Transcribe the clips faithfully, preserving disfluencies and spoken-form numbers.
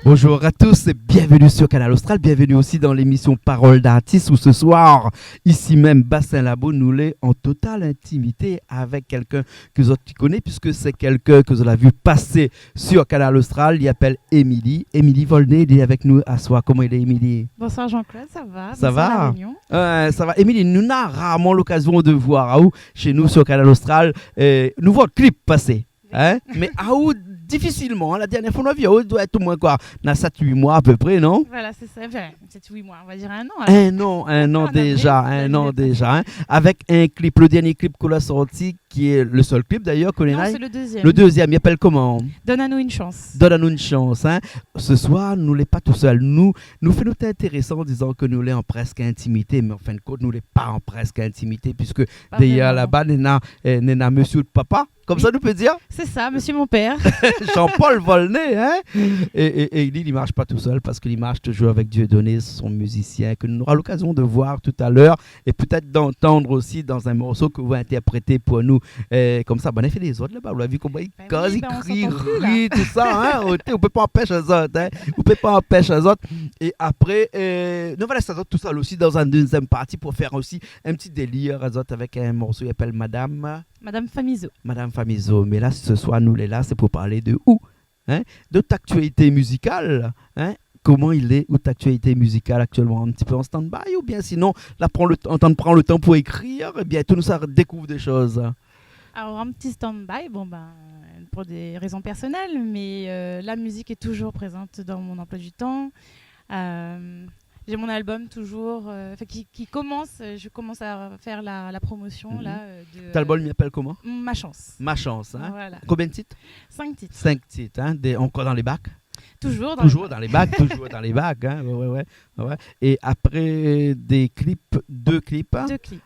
Bonjour à tous et bienvenue sur Kanal Austral. Bienvenue aussi dans l'émission Parole d'artiste où ce soir, isi mèm, Bassin Labo, nou lé an total intimité avèk kèlkin ke zot i koné, puiske sé kèlkin ke zot la vi pasé sur Kanal Austral. Li apèl Émilie. Émilie Volnay, li lé avèk nou aswar. Koman i lé, Émilie ? Bonsoir Jean-Claude, ça va ? Bonsoir La Réunion. Ouais, sa va. Émilie, nou na rarman lokazion de voir aou shé nou sur Kanal Austral. Euh, nou voi out clip pasé. Hein ? Mé aou, difisilman, hein. La dernièr foi nou la vi aou, doi èt omwin koi, na sèt, uit moi à peu près, non ? Voilà, c'est ça. Enfin, sept, huit mois, on va dire un an, alors. Un an, un an déja, un an déja, hein. Avèk in clip, le dernier clip ke ou la sorti, ki lé le sèl clip d'ailleurs ke nou néna. Non, c'est le deuxième. Le deuxième, i apèl koman ? Donne à nous une chance. Donne à nous une chance, hein. Se soir, nou lé pa tousèl. Nou, nou fé nout intérésan an dizan ke nou lé an prèsk intimité, mé an fin de kont, nou lé pa an prèsk intimité, puiske dèrièr laba, néna, euh, néna mésyé out papa, Komsa nou pé dir ? C'est ça, monsieur mon père. Jean-Paul Volnay, hein ? É, é, é li, li marsh pa tousèl parske li marsh toujour avèk Dieudonné, son mizisien, ke nou nora lokazion de voir talèr é pétèt d'antann osi dan in morso ke ou va intèrprété pou nou. Euh, komsa, bin, i fé lézord laba, ou la vi koman i koz, i kri, i ri, tousa, hein ? Ou pé pa anpèsh lézot, hein ? Ou pé pa anpèsh lézot. É apré, euh, nou va lès azot tousèl osi dan in dezièm parti pou fé osi in ti délir azot avèk in morso i apèl Madame Madame Famizo. Madame Famizo, mé la, se soir, nou lé la, sé pou parl de ou, hein, de out aktialité mizikal, hein. Koman i lé, out aktialité mizikal aktièlman ? In ti pé an stand-by, oubien sinon, la, pran le tan, pran le tan pou ékrir, é bientôt nou sa dékouv dé shoz ? Alors, un petit stand-by, bon, ben, pour des raisons personnelles, mais, euh, la musique est toujours présente dans mon emploi du temps. Euh, j'ai mon album toujours, euh, enfin, qui, qui commence, euh, je commence à faire la, la promotion, là, euh, de, euh, Out album, i apèl koman ? Ma Chance. Ma Chance, hein ? Voilà. Konbien de tit ? Cinq titres. Cinq titres, hein ? Dé, ankor dan lé bak ? Toujours dans les bacs. Toujours dans les bacs, toujours dans les bacs, hein ? Ouais, ouais, ouais. Ouais. É apré dé clip, dé clip, hein ? Deux clips.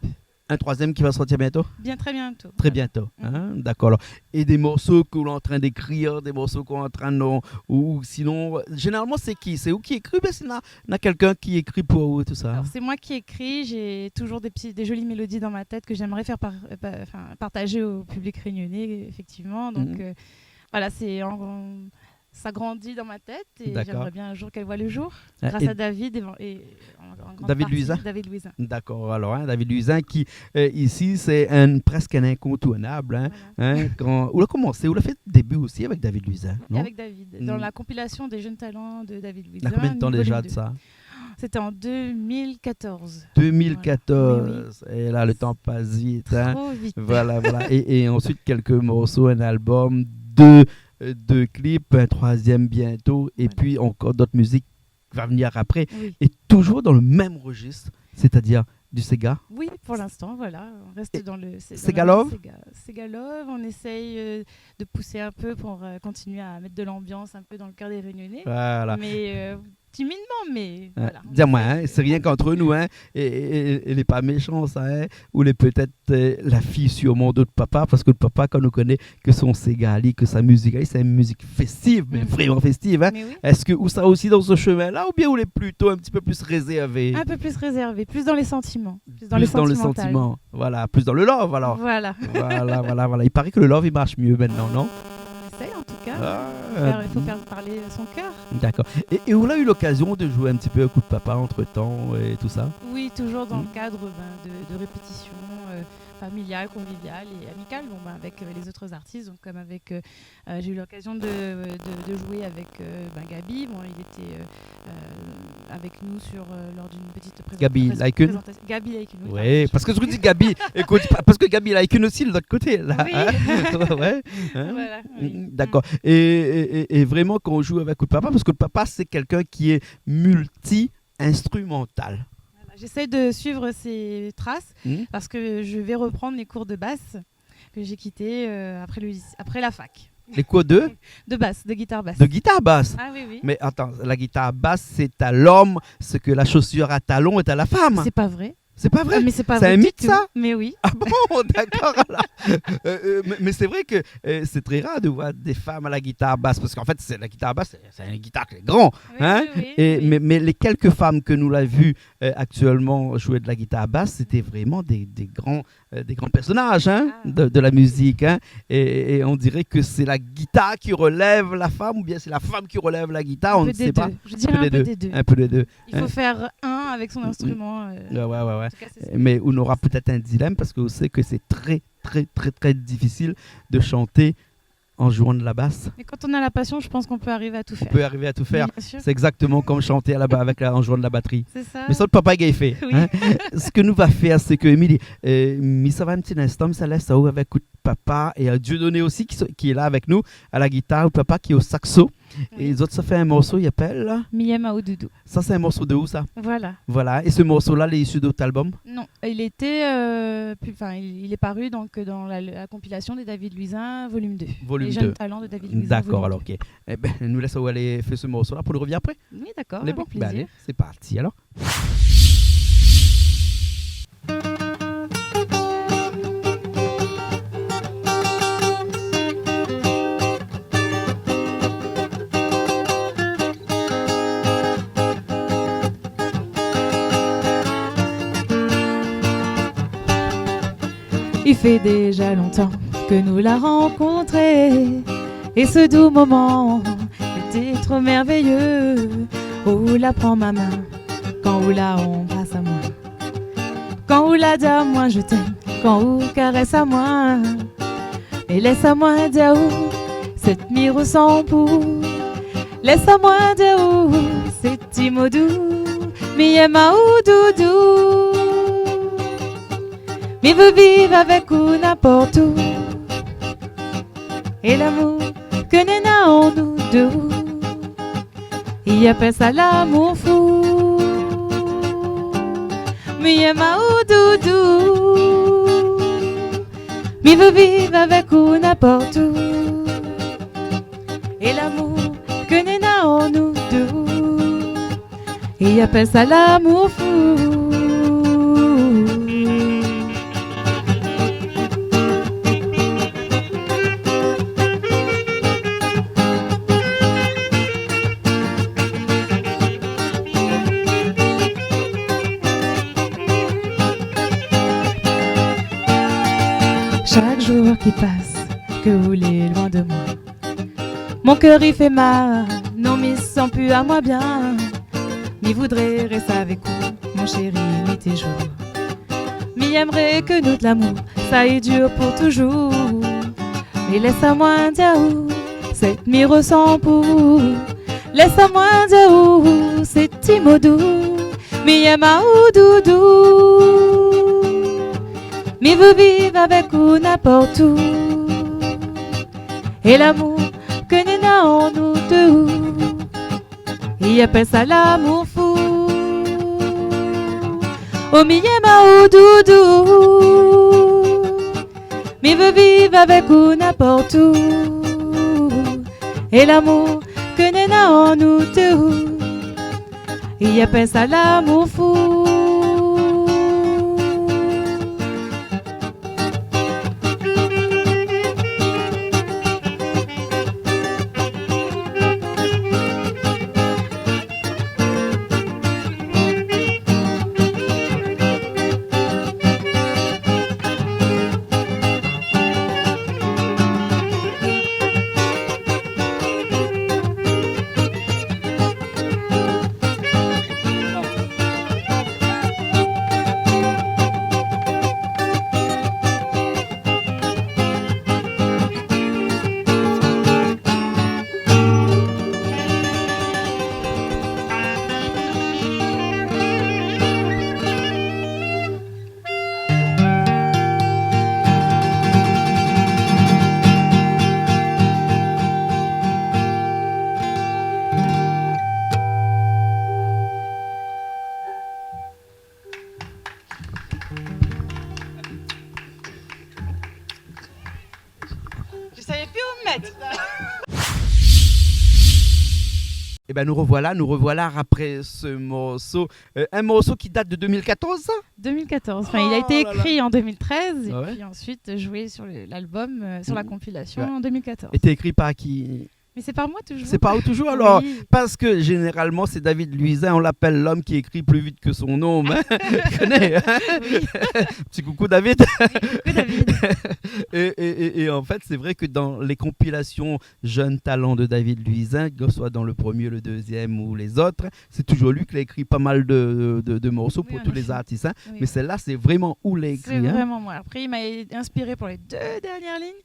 In troizièm ki va sortir bientôt ? Bien, très bientôt. Très bientôt, hein ? Voilà. D'accord, alors. É dé morso ke ou lé antrin d'ékrir, dé morso ke ou lé antrin, non, ou, ou sinon, euh, zénéralman, sé ki ? Sé ou ki ékri, oubien sé na, na kèlkin ki ékri pou ou é tousa ? Alors, c'est moi qui écris, j'ai toujours des petits, des jolies mélodies dans ma tête que j'aimerais faire par-, euh, pa-, enfin, partager au public réunionnais, effectivement. Donc, euh, voilà, c'est en, en, ça grandit dans ma tête et j'aimerais bien un jour qu'elle voie le jour, grâce à David et, et en, en grande partie David Louisin. David Louisin. D'accord, alors, hein, David Louisin ki, euh, isi, sé in, prèsk in inkontournab, hein, hein, kan, ou la komansé, ou la fé out début osi avèk David Louisin, non ? Oui, avec David, dans la compilation des jeunes talents de David Louisin, volume deux. Na konbien de tan déja de sa ? C'était en deux mille quatorze. Deux mille quatorze. Voilà. Oui, oui. É la, le tan i pas vit, hein. Trop vite. Voilà, voilà. É, é ansuit, kèlk morso, in album, dé, euh, dé clip, in troizièm bientôt, é pi ankor d'ot mizik va vnir apré. Oui. É toujour dan le mèm rejis, sétadir du séga. Oui, pour l'instant, voilà, on reste dans le, sé-, dans la musique séga. Séga love. Séga love, on essaye, euh, de pousser un peu pour, euh, continuer à mettre de l'ambiance un peu dans le cœur des Réunionnais. Voilà. Mais, euh, timidman, mé voilà. Di amwin, hein, sé rienk ant nou, hein, é, é, é, é lé pa méshan sa, hein, ou lé pétèt, euh, la fiy sirman de out papa, parske out papa, kan nou koné ke son séga ali, ke sa mizik ali, sé in mizik festiv, mé vréman festiv, hein. Mé oui. Èske ou sar osi dan se shemin-la, oubien ou lé plito in ti pé pli rézèrvé ? Un peu plus réservé, plus dans les sentiments, plus dans le sentimental. Plis dan le santiman. Voilà, plis dan le love, alor. Voilà. Voilà, voilà, voilà. I paré ke le love, i marsh myé mintnan, non ? On essaye, en tout cas. Ah. Faire, il faut faire parler son cœur. D'accord. É, é ou la u lokazion de zoué in ti pé avèk out papa antretan é tousa ? Oui, toujours dans le cadre, ben, de, de répétitions, euh, familiales, conviviales et amicales, bon, ben, avec, euh, les autres artistes, donc comme avec, euh, Euh, j'ai eu l'occasion de, de, de jouer avec, euh, ben, Gaby. Bon, il était, euh, euh, avec nous sur, euh, lors d'une petite présentation. Gaby Laikun ? Gaby Laikun, oui, pardon. Oui, parske si ou di Gaby, ékout, pa-, parske Gaby Laikun osi, lé de l'ot koté, la, hein ? Oui. Ouais, ouais. Hein ? Voilà, oui. Mm, d'accord. É, é, é, é vréman, kan ou zoué avèk out papa, parske out papa, sé kèlkin ki lé milti-instrumantal. Voilà, j'essaie de suivre ses traces parce que je vais reprendre les cours de basse que j'ai quitté, euh, après le lycée, après la fac. Les cours de ? De basse, de guitare basse. De guitare basse ? Ah oui, oui. Mais attends, la guitare basse, c'est à l'homme ce que la chaussure à talons est à la femme. C'est pas vrai. C'est pas vrai ? Ah, mais c'est pas vrai du tout. C'est un mythe, ça ? Mais oui. Ah bon, d'accord, alors. Euh, euh, mais, mais c'est vrai que, euh, c'est très rare de voir des femmes à la guitare basse, parce qu'en fait, c'est, la guitare basse, c'est, c'est une guitare qui est grand, hein ? Oui, oui, oui. Et, mais, mais les quelques femmes que nous l'a vues, euh, actuellement jouer de la guitare basse, c'était vraiment des, des grands, euh, des grands personnages, hein, de, de la musique, hein. Et, et on dirait que c'est la guitare qui relève la femme, ou bien c'est la femme qui relève la guitare, on ne sait pas. Un peu des deux. Je dirais un peu des deux. Un peu des deux. Il faut faire un avec son instrument, euh, en tout cas, c'est ce que... Ouais, ouais, ouais. Mais on aura peut-être un dilemme parce que on sait que c'est très, très, très, très difficile de chanter en jouant de la basse. Mais quand on a la passion, je pense qu'on peut arriver à tout faire. On peut arriver à tout faire. Bien sûr. C'est exactement comme chanter à la ba-, avec la, en jouant de la batterie. C'est ça. Mais sa, out papa i gingn fé, hein. Oui. Ce que nou va fèr, sé ke, Émilie, euh, mi sava in ti linstan, mi sa lès aou avèk out papa é, euh, Dieudonné aussi, qui so-, qui est là avec nous, à la guitare, out papa qui est au saxo. Oui. É zot sa fé in morso, i apèl Mi yèm aou doudou. Sa, sé in morso de ou, sa ? Voilà. Voilà. É se morso-la, lé isi de out album ? Non, il était, euh, pu-, enfin, il, il est paru donc dans la, la compilation de David Louisin, volume deux. Volume deux. Les jeunes talents de David Louisin, volume deux. D'accord, alors, ok. Eh ben, nou lès aou alé fé se morso-la pou nou revien apré. Oui, d'accord, avec plaisir. Lé bon ? Ben, alé, c'est parti, alors. I fé déza lontan ke nou la rankontré, é se dou moman lété tro mèrvéyé. Ou la pran ma min kan ou la anbras amoin. Kan ou la di amoin, je t'aime, kan ou karès amoin, é lès amoin dir aou sak mi rosan pou ou. Lès amoin dir aou sé ti mo dou, mi yèm aou doudou. Mi vé viv avèk ou ninport ousa. É lamour ke néna an nou dé, i apèl sa lamour fou. Mi yèm aou doudou. Mi vé viv avèk ou ninport ousa. É lamour ke néna an nou dé, i apèl sa lamour fou. Shak zour ki pas, ke ou lé loin de moin, mon kèr i fé mal, non, mi san pu amoin bien. Mi voudré rès avèk ou, mon shéri, nuit é zour. Mi èmré ke nout lamour sa i dir pou touzour. É lès amoin dir aou sak mi rosan pou ou. Lès amoin dir aou sé ti mo dou, mi yèm aou doudou. Mi vé viv avèk ou ninport ousa. É lamour ke néna an nou dé, i apèl sa lamour fou. O mi yèm aou doudou. Mi vé viv avèk ou ninport ousa. É lamour ke néna an nou dé, i apèl sa lamour fou. Je savais plus où me mettre. Eh Bin, nous revoilà, nous revoilà après ce morceau. Euh, un morceau qui date de deux mille quatorze, ça ? Deux mille quatorze. Enfin, il a été écrit en deux mille treize et puis ensuite joué sur le, l'album, euh, sur la compilation en deux mille quatorze. Oh là là. Ouais. Et t'es écrit par qui ? Mais c'est par moi toujours. C'est par ou toujours, alors ? Oui. Parce que généralement, c'est David Louisin, on l'appelle l'homme qui écrit plus vite que son ombre, hein ? Tu connais, hein ? Oui. Petit coucou, David. Oui, coucou, David. Et, et, et, et en fait, c'est vrai que dans les compilations jeunes talents de David Louisin, que ce soit dans le premier, le deuxième ou les autres, c'est toujours lui qui a écrit pas mal de, de, de morceaux pour tous les artistes, hein. Oui, en effet. Oui. Mais celle-là, c'est vraiment ou lé ékri, hein. C'est vraiment moi. Après, il m'a inspiré pour les deux dernières lignes,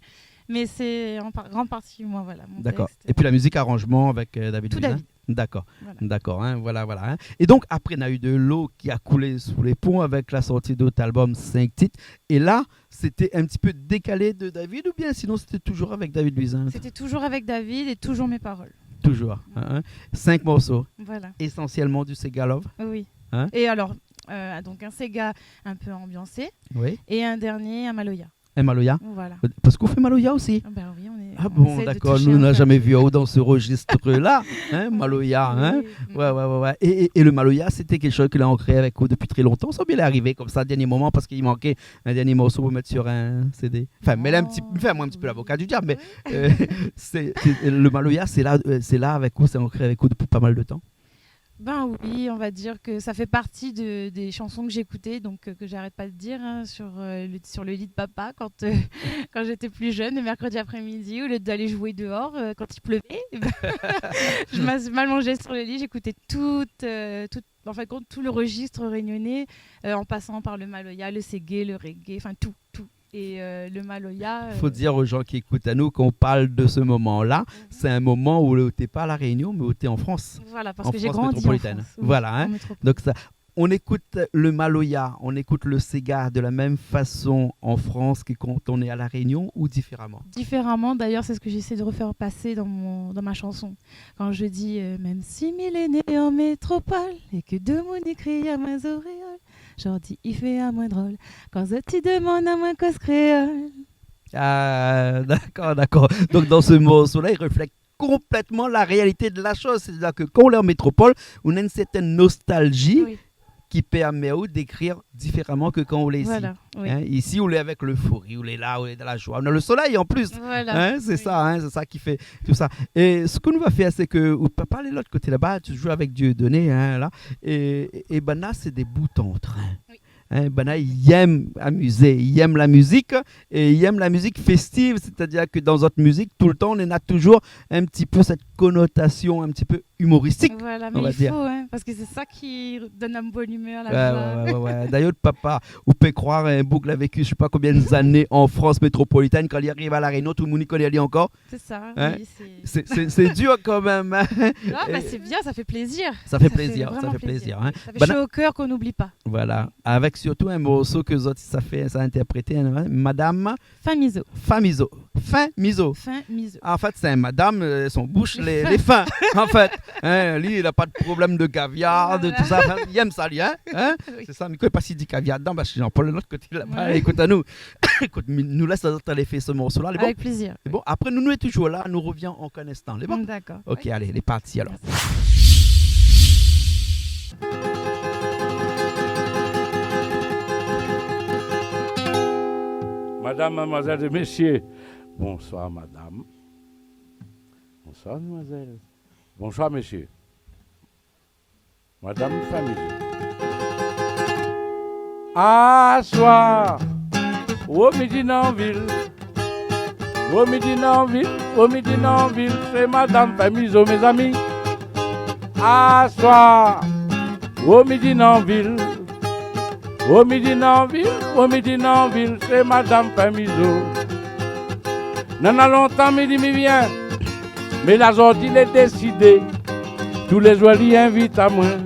mais c'est en par-, grande partie moi, voilà, mon texte. D'accord. Et puis la musique arrangement avec, euh, David Louisin. Tout David. D'accord. Voilà. D'accord, hein, voilà, voilà, hein. Et donc, après, na u de lo ki la koulé sou lé pon avec la sortie de l'album cinq titres. Et là, c'était un petit peu décalé de David, ou bien sinon c'était toujours avec David Louisin ? C'était toujours avec David et toujours mes paroles. Toujours, hein, hein. Cinq morceaux. Voilà. Essentiellement du séga love. Oui. Hein ? Et alors, euh, donc un séga un peu ambiancé. Oui. Et un dernier, un maloya. Un maloya ? Voilà. Parce qu'on fait maloya aussi. Ah ben oui, on est, on essaie de toucher un peu à tout. Ah bon, d'accord. Nous, on n'a jamais vu aou dans ce registre-là, hein, maloya, hein. Oui. Ouais, ouais, ouais, ouais. Et, et, et le maloya, c'était quelque chose que lé ancré avec ou depuis très longtemps, ça, ou bien lé arivé comme ça, dernier moment, parce qu'il manquait un dernier morceau pour mettre sur un C D ? Enfin, mets-le un petit, fais-moi un petit peu l'avocat du diable, mais, euh, c'est, c'est, le maloya, c'est là, euh, c'est là avec ou, c'est ancré avec ou depuis pas mal de temps ? Ben oui, on va dire que ça fait partie de, des chansons que j'écoutais, donc, euh, que j'arrête pas de dire, hein, sur, euh, le, sur le lit de papa quand, euh, quand j'étais plus jeune, le mercredi après-midi, au lieu d'aller jouer dehors, euh, quand il pleuvait, eh ben, je m'as-, m'allongeais sur le lit, j'écoutais tout, euh, tout, en fin de compte, tout le registre réunionnais, euh, en passant par le maloya, le séga, le reggae, enfin tout, tout. Et, euh, le maloya, euh, Faut dire aux gens qui écoutent à nous qu'on parle de ce moment-là. Mhm. C'est un moment où t'es pas à La Réunion, mais où t'es en France. Voilà, parce que j'ai grandi en France. En France métropolitaine. Oui, en métropole. Voilà, hein. Donc ça, on écoute le maloya, on écoute le séga de la même façon en France que quand on est à La Réunion ou différemment ? Différemment, d'ailleurs, c'est ce que j'essaie de refaire passer dans mon, dans ma chanson. Quand je dis, euh, même si mi lé né en métropole et que demoun i kri amoin zoréol, zordi i fé amoin drol kan zot i demann amoin koz kréol. Ah, d'accord, d'accord. Donc, dans ce morceau-là, il reflète complètement la réalité de la chose. C'est-à-dire que quand on est en métropole, on a une certaine nostalgie qui permet d'écrire différemment que quand on est ici. Oui. Voilà, oui. Hein, ici, on est avec l'euphorie, on est là, on est dans la joie, on a le soleil en plus. Voilà. Hein, c'est ça, hein, c'est ça qui fait tout ça. Et ce qu'on va faire, c'est que, ou pa-, parlé l'ot koté laba, tu joues avec Dieudonné, hein, là. Et, et, et ben là, c'est des bouts en train. Oui. Hein, ben là, ils aiment amuser, ils aiment la musique, et ils aiment la musique festive, c'est-à-dire que dans votre musique, tout le temps, on a toujours un petit peu cette connotation un petit peu humoristique, on va dire. Voilà, mais il faut, hein, parce que c'est ça qui donne la bonne humeur, la joie. Ouais, ouais, ouais, ouais. D'ailleurs, papa, ou peut croire un boug la vécu, je sais pas combien d'années en France métropolitaine, quand il arrive à La Réunion, tout le monde i koné ali encore. C'est ça, oui, c'est... Hein ? C'est, c'est, c'est dur quand même, hein. Non, bah, c'est bien, ça fait plaisir. Ça fait plaisir, ça fait plaisir, hein. Ça fait vraiment plaisir. Ça fait chaud au cœur qu'on n'oublie pas. Voilà. Avec surtout un morceau que zot i sa fé, sa interprété, hein, Madame Fin Mizo. Fin Mizo. Fin Mizo. Fin Mizo. En fait, c'est un madame, euh, son bouche, lé, lé fin, en fait. Hein, li, li la pa de problème de caviar, de tout ça. Voilà. Enfin, li èm sa, li, hein, hein ? Oui. C'est ça, mi koné pa si i di caviar dedan, parce que Jean-Paul, de l'ot koté laba, i ékout anou. Ékout, mi, nou lès azot alé fé se morso-la, lé bon ? Avec plaisir. Lé bon, apré, nou, nou lé toujour la, nou revien an in instan, lé bon ? D'accord. Ok, alé, lé parti alor. Merci. Madame, mademoiselle et messieurs, bonsoir, madame. Bonsoir, mademoiselle. Bonsoir, monsieur. Madame Fin Mizo. Aswar, o mi dine an vil. O mi dine an vil, o mi dine an vil, sé Madame Fin Mizo, mézami. Aswar, o mi dine an vil. O mi dine an vil, o mi dine an vil, sé Madame Fin Mizo. Nana lontan mi di mi vien, mé la zordi lé désidé. Toulézour li invit amoin,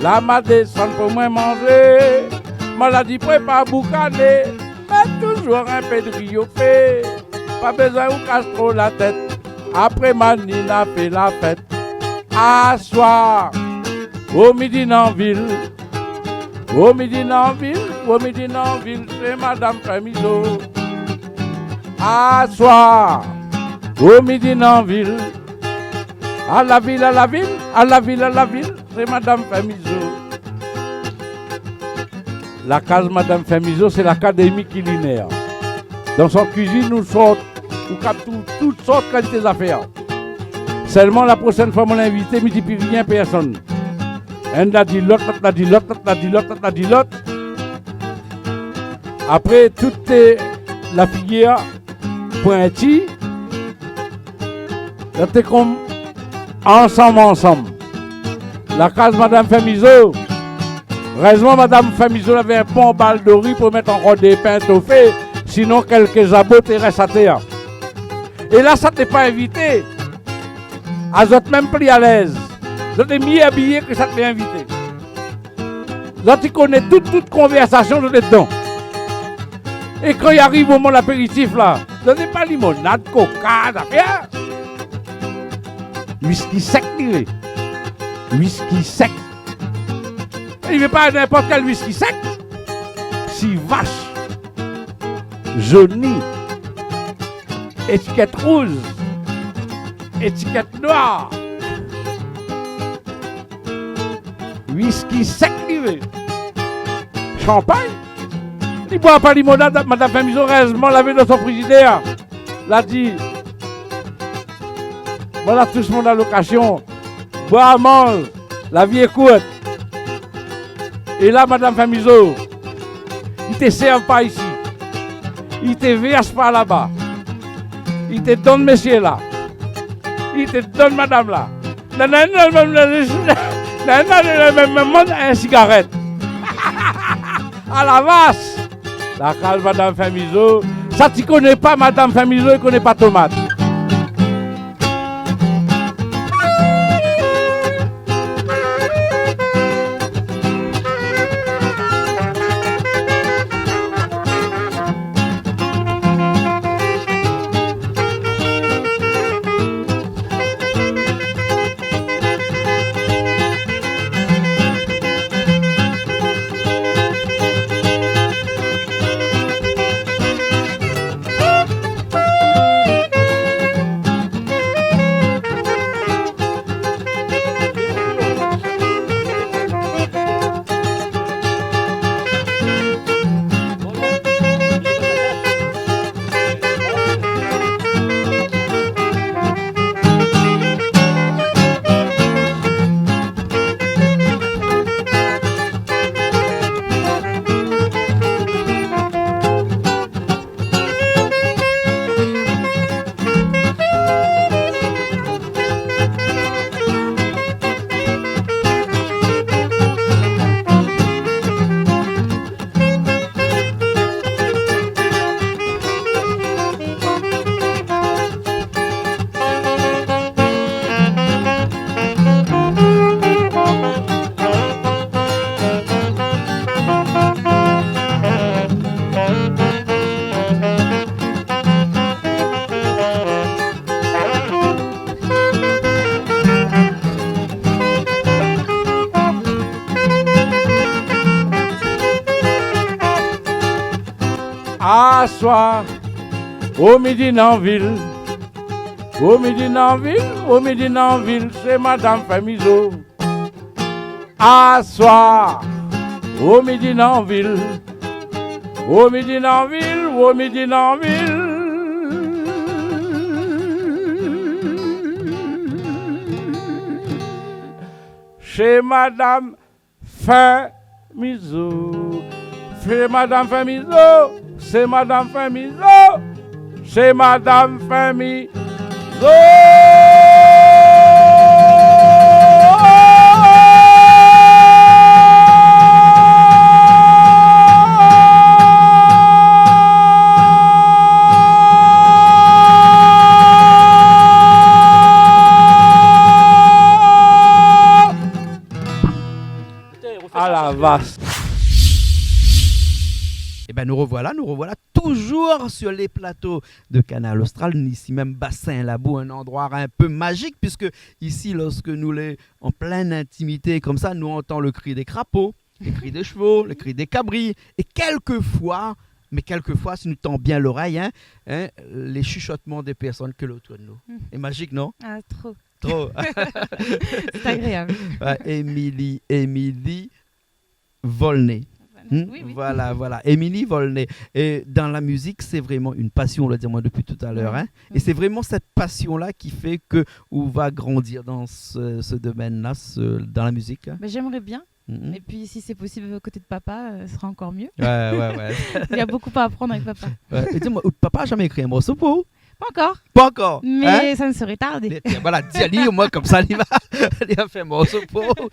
la ma désann pou moin manzé. Ma la di prépar boukané, mèt toujour in pé d'ri o fé. Pa bézoin ou kas tro la tèt, apré ma ni na fé la fèt. Aswar, o mi dine an vil. O mi dine an vil, o mi dine an vil, sé Madame Fin Mizo. Aswar, o mi dine an vil. A la vil, a la vil, A la vil, a la vil, sé Madam Fèmizo. La kaz Madam Fèmizo, sé lakadémi kilinèr. Dan son kuizine, ou sort, ou kap trouv tout sort kalité zafèr. Sèlman, la proshèn foi mon invité, mi di pi rien pèrsone. Inn la di lot, lot la di lot, lot la di lot, lot la di lot. Apré, tout, euh, la figir pointi, zot té konm ansanm, ansanm. La kaz Madam Fèmizo. Érèzman, Madam Fèmizo lavé in bon bal dori pou mèt ankor dé pin tofé, sinon kèlk zabo té rès atèr. É la, sat lé pa invité, azot mèm pli alèz. Zot lé myé abiyé ke sat lé invité. Zot i koné tout, tout konvèrsasion, zot lé dedan. É kan i ariv moman lapéritif la, zot lé pa limonad, koka, zafèr. Wiski sèk li vé. Wiski sèk. É li vé pa ninport kèl wiski sèk. Sivas. Zoni. Étikèt rouz. Étikèt noir. Wiski sèk li vé. Shanpagn. Li boir pa limonad, Madam Fèmizo, érèzman, lavé dan son frizidèr. La di, voilà, tout le monde a l'occasion. Boir, manz, la vi lé kourt. É la, Madam Fèmizo, i té sèrv pa isi. I té vèrs pa laba. I té donn mésyé la. I té donn madam la. Nanana, nanana, nanana, nanana, in sigarèt. A la vas. La kaz Madam Fèmizo. Sat i koné pa Madam Fèmizo, i koné pa tomat. Aswar, o midi an vil, o midi an vil, o midi an vil, sé Madam Fèmizo. Aswar, o midi an vil, o midi an vil, o midi an vil. Sé Madam Fèmizo. Sé Madam Fèmizo. Sé Madam Fèmizo. Sé Madam Fèmizo. A la vas. Ében, nou rovoila, nou rovoila touzour sur les plateaux de Kanal Austral, isi mèm Bassin Labou, un endroit un peu magique, puisque ici, lorsque nous lé en pleine intimité comme ça, nous entend le cri des crapauds, le cri des chevaux, le cri des cabris, et quelquefois, mais quelquefois, si nou tann bien l'orèy, hein, hein, les chuchotements des personnes que l'é otour de nou. Mm. Sé mazik, non ? Ah, tro. Tro. C'est agréable. Ouais, Émilie, Émilie Volnay. Hmm ? Oui, oui. Voilà, voilà. Émilie Volnay. Et dans la musique, c'est vraiment une passion, on l'a dit moi depuis tout à l'heure, hein. Et c'est vraiment cette passion-là qui fait que ou va grandir dans ce, ce domaine-là, ce, dans la musique, hein. Ben, j'aimerais bien. Mhm. Et puis, si c'est possible, aux côtés de papa, euh, ce sera encore mieux. Ouais, ouais, ouais. Il y a beaucoup à apprendre avec papa. Ouais. É di amoin, out papa la zamé ékri in morso pou ou ? Pas encore. Pas encore, hein ? Mais ça ne saurait tarder. Mé, voilà, di ali, omoin, konmsa, li va, li va fé in morso pou ou.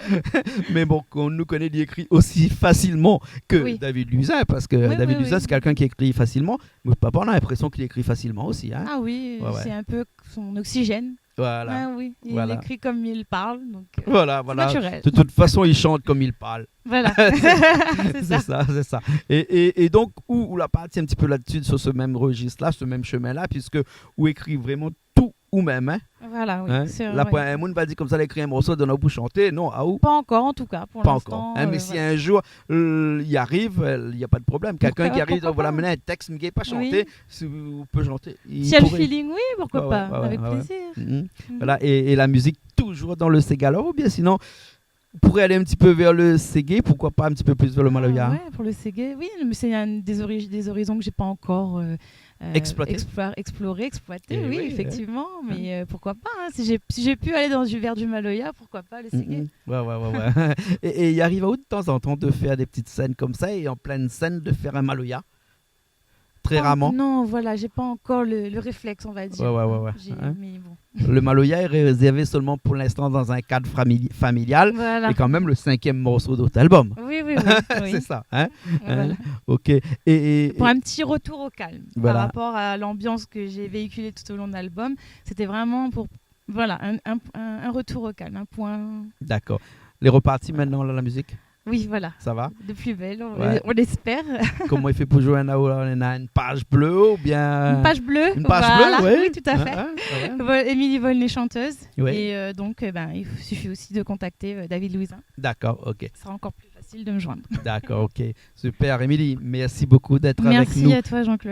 Mé bon, kan nou koné, li ékri osi fasilman ke David Louisin, parske David Louisin, sé kèlkin ki ékri fasilman. Mé out papa, on a l'impression qu'il écrit facilement aussi, hein ? Ah oui, c'est un peu son oxygène. Voilà. Ah oui, il écrit comme il parle, donc, euh, c'est naturel. Voilà, voilà. De toute façon, il chante comme il parle. Voilà. C'est ça. C'est ça, c'est ça. Et, et, et donc, ou, ou la parti un petit peu là-dessus, sur ce même registre-là, ce même chemin-là, puisque ou ékri vraiment tout ou mèm, hein. Voilà, oui. Hein ? Sur, la, ouais. Poin in moun va di konmsa, la ékri in morso, donn aou pou shanté. Non, aou. Pas encore, en tout cas, pour l'instant, hein, euh, mais si un jour, euh, il arrive, euh, il y a pas de problème. Pourquoi pas ? Quelqu'un qui arrive, voilà, mintnan, in tèks, mi gingn pa shanté, si ou pé shanté. Si il y a le feeling, oui, pourquoi pas, avec plaisir. Mhm. Voilà, et, et la musique toujours dans le séga, alors, ou bien sinon, pour aller un petit peu vers le séga, pourquoi pas un petit peu plus vers le maloya ? Ah ouais, pour le séga, oui, mais c'est un des ori-, des horizons que j'ai pas encore, euh, euh, exploré, exploité, oui, effectivement, mais, euh, pourquoi pas, hein, si j'ai, si j'ai pu aller dans du, vers du maloya, pourquoi pas le séga ? Mhm. Ouais, ouais, ouais, ouais. Et, et il arrive à vous de temps en temps de faire des petites scènes comme ça et en pleine scène de faire un maloya ? Très rarement. Non, voilà, j'ai pas encore le, le réflexe, on va dire. Ouais, ouais, ouais, ouais. J'ai, mais bon. Le maloya est réservé seulement pour l'instant dans un cadre famili-, familial. Voilà. Et quand même le cinquième morceau de votre album. Oui, oui, oui, oui. C'est ça, hein ? Voilà. Hein ? Ok. Et, et, pour un petit retour au calme, par rapport à l'ambiance que j'ai véhiculée tout au long de l'album, c'était vraiment pour, voilà, un, un, un, un retour au calme, un point. D'accord. Lé reparti mintnan, la, la musique ? Oui, voilà. Ça va ? De plus belle, on, on l'espère. Koman i fé pou zwenn aou la ? Ou néna in page bleue ou bien... Une page bleue, voilà, oui, tout à fait. Hein, hein, ah ouais. Vol-, Émilie Volnay, chanteuse. Oui. Et, euh, donc, euh, ben, il suffit aussi de contacter, euh, David Louisin. D'accord, ok. Ce sera encore plus facile de me joindre. D'accord, ok. Super, Émilie, merci beaucoup d'être avec nous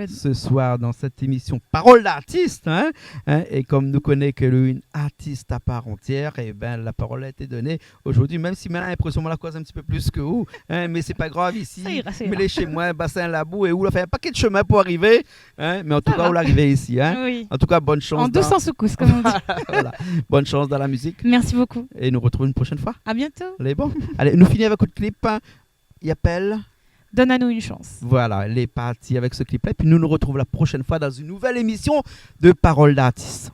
ce soir dans cette émission Parole d'artiste, hein. Merci à toi, Jean-Claude. Hein, et comme nou koné ke ou lé une artiste à part entière, eh ben, la parole a été donnée aujourd'hui, mèm si moin la l'impression moin la koz in ti pé plus ke ou, hein, mé sé pa grav isi. Ça ira, ça ira. Mé lé shé moin, Bassin Labou, é ou la fé in paké de shomin pou arivé, hein, mé an tou ka, ou la arivé isi, hein. Ça va. Oui. En tout cas, bonne chance dans... En douce, en secousse, comme on dit. Voilà. Bonne chance dans la musique. Merci beaucoup. Et nous retrouvons une prochaine fois. À bientôt. Lé bon. Allez, nou fini avèk out clip, hein. I apèl Donne à nous une chance. Voilà, lé parti avèk se clip-la. Et puis nous nous retrouvons la prochaine fois dans une nouvelle émission de Parole d'artiste.